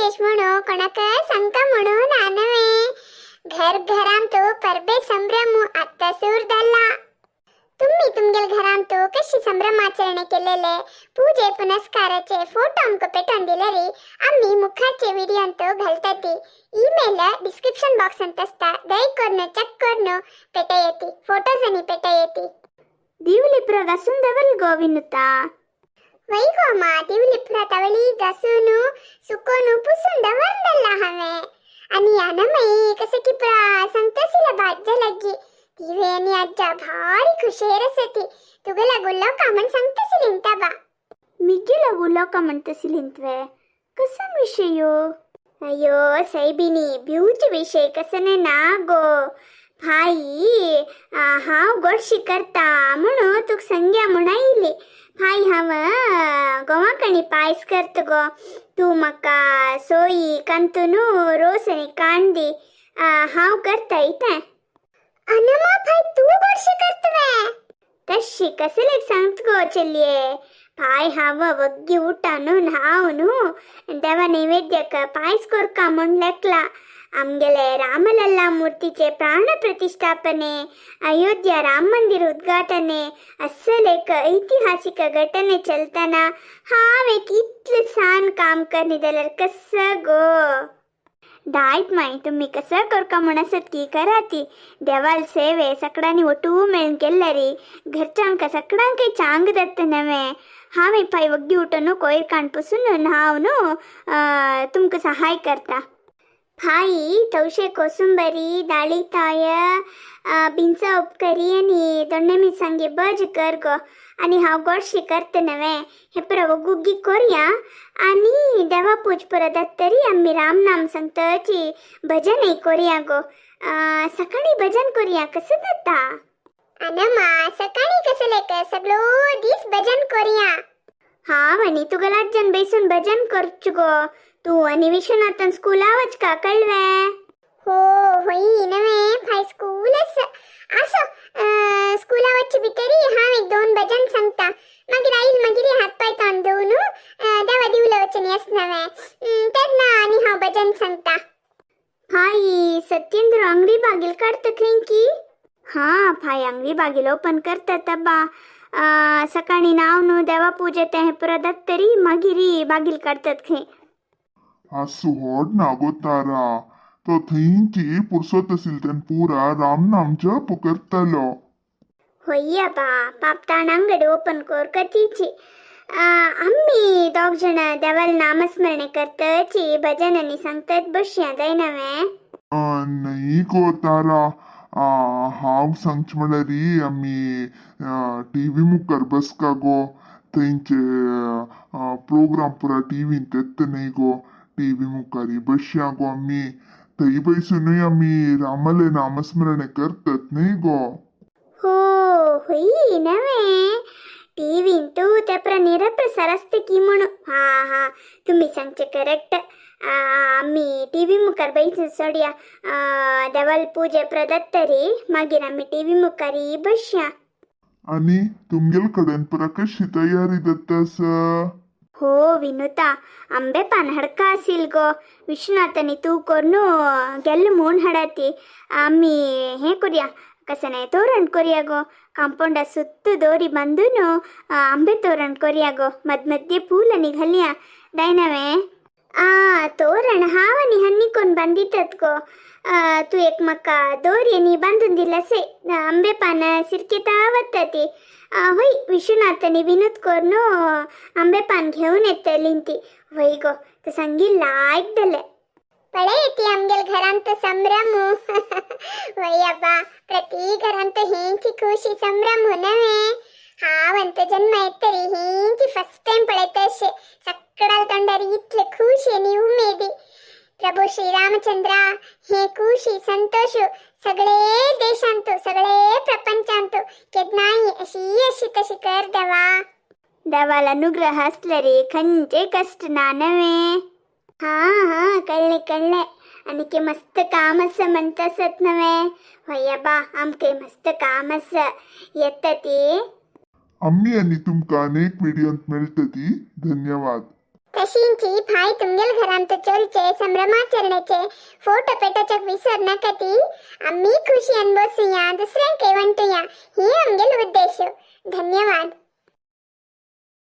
विशेष म्हणून कोणाक सांगता म्हणून नव्हे. घर घरांत परबे संभ्रम आत्ता सुरदल्ला. तुम्ही तुमगेल घरांत कशी संभ्रमाचरणे केलेले पूजे पुनस्काराचे फोटो आमकां पेटोवन दिल्यारी आम्ही मुखाचे व्हिडिओंत घालताती. ईमेल डिस्क्रिप्शन बॉक्सांत आसता, दय करून चेक करून पेटयेती फोटोज आनी पेटयेती. दिवली पुरा घासून दवरल गो विनुता. वै गो मा, दिवली पुरा तवली घासून सुकोन पुसून दवरलेला हांवें. आनी अनमय कसं की पुरा सांगतासिला भाज्या लागी तिवे आनी आज्जा भारी खुशेर आसती. तुगेला गुल्लो म्हण सांगतासिली बा. मिगेला उलोवका म्हणतसिलिंतवे कसन विषयो? अय्यो सैबिनी, भिवचे विषय कसने ना गो भाई. हांव गोडशी करता म्हणून तुका संग्या म्हण आयली. भाई, हांव गोवाकणी पायस करता गो. तूं म्हाका सोयी कंतून रोस आनी कांड दी. हांव करता इतें. अनमा भाई, तूं गोडशें करतवे? तशी कसलेक सांगता गो चलये. पाय, हांव वग्गी उठान न्हांव न्हू देवा नैवेद्यक पायस कोरका म्हूण लेखला. आमगेले रामलल्ला मूर्तीचे प्राण प्रतिष्ठापने, अयोध्या राम मंदिर उद्घाटने अस्सल एक ऐतिहासिक घटने चलतना हांव एक इतलें सान काम करनी जाल्यार कसं गो? दायत माय, तुम्ही कसं करका म्हण आसत की कराती. देवाल सेवे सगळ्यांनी ಒಟ್ಟು मेळून केल्यारी घरच्यांक सगळ्यांकय चांग जाता नव्हे. हांवें पाय वग्गी उठून कोयर कांड पुसून न्हावन तुमकां सहाय करता. भाई, तवशे कोसुंबरी, दाळीताय, बिंचा उपकरी आनी दोण्णे मिरसांगे भज कर गो आनी हांव गोडशी करता नव्हे. हे पुरा वगुग्गी कोरया आनी देवा पूज पुरा जातरी आमी रामनाम सांगताची भजनय कोरया गो. सकाळी भजन कोरया, कसं जाता? अनमा, सकाळी कसं लेक सगळो दीस भजन कोरया. हांव आनी तुगेल्या आज्यान बेसून भजन करचो गो. तूं आनी विश्वनाथन स्कुला वचका कळवे. हो, होई नव्हे भाई, स्कूलच असो. स्कुला वच्चे भितरी हांव एक दोन भजन सांगता. मागीर आईल मागीर हात पाय तोंड धुवन देवा दिवला वचनी आस नव्हे, तेन्ना आनी हांव भजन सांगता. भाई, सत्येंद्र अंगडी बागील काडता खंय की? हा भाई, अंगडी बागील ओपन करतात बा. सकाळी नाव न्हू देवा पूजे तें पुरा जातरी मागीर बागील काडतात खंय. आसू होड ना गो तारा, तो थंयची पुरसोत आशिल्ले तेन्ना पुरा राम नाम जप करतालो. होय बा, पापताण अंगडी ओपन कोर कतीची. आम्ही दोग जण देवाल नामस्मरणे करतची भजन आनी सांगतात बसया जाय नव्हे. नाही गो तारा, हांव सांगचें म्हणल्यार आमी टीव्ही मुखार बसका गो. थंयचे प्रोग्राम पुरा टिवीन येता न्ही गो. टीव्ही मुखार बसया गो आमी. थंय बैसुनूय आमी रामालें नामस्मरण करतात न्ही गो. हो, होई नव्हे, टीव्हीन तू ते निरप्रसार असते की म्हणून. हा हा, तुम्ही सांगचे करेक्ट. आमी टीव्ही मुखार बैसून सोडया. देवाल पूजे प्रदत्तरी मागीर आमी टीव्ही मुखार बसया. आनी तुमगेल कडेन पुरा कशी तयारी जाता आसा? हो विनुता, आंबे पान हाडका आसील गो. विश्वनाथानी तूं कोरून गेल्ल म्हूण हाडाती. आमी हें करुया, कसं नाही तोरण करुया गो. कांपाउंडा सुत्त दोरी बांदून आंबे तोरण करुया गो. मद मध्ये फूल आनी घालया दाय नव्हे. आ तोरण हांव आनी हन्नी कोण बांदितात गो. तूं एक म्हाका दोरी आनी बांदून दिल्यासे आंबे पान सिरकेता वता ती. होय, विश्वनाथ आनी विनोद करून आंबे पान घेवन येतली ती. वय गो, ते संगी लायक जालें. पळय ती आमगेल घरांत संभ्रम. वय अब्बा, प्रति घरांत हेंची खुशी संभ्रम नव्हे. हांव जन्म येतरी हेंची फर्स्ट टाइम पळयता अशें सगळ्या तोंडार इतले खुशी आनी उमेदी. प्रभू श्रीरामचंद्र, हे खुशी संतोष सगळे देशांत सगळे प्रपंचांत केन्नाय अशी अशी तशी कर देवा. देवाला अनुग्रह असले खंयचे कष्ट ना नव्हे. हा हा, कळले कळले. आनी मस्त काम आसा म्हणटा आसत नव्हे. हय बा, आमकां मस्त काम आसा. येता ती. आम्ही आनी तुमकां अनेक व्हिडिओंत मेळटली. धन्यवाद. धन्यवाद. तशींची फाय तुमगेल घरांत चलचे संभ्रमाचरणेचे फोटो पेटोवच्याक विसर नाका ती. आम्ही खुशी अनुभवसुया, दुसऱ्यांकय.